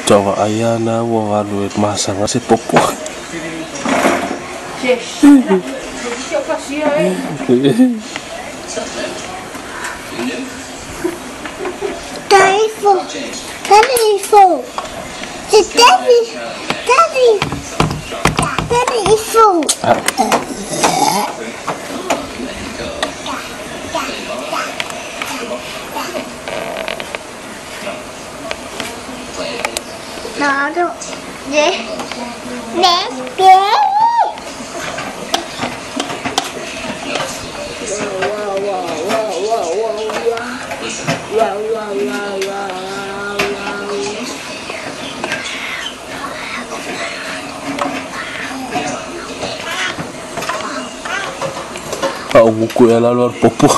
Faatoa vaai lava na ua alu e masaga se popo. Daddy four. Daddy four. Daddy. Daddy. Daddy four. No, don't. Let's go. Wow, wow, wow, wow, wow, wow. Wow, wow, wow, wow, wow. Faaguku ea lalo a le popo.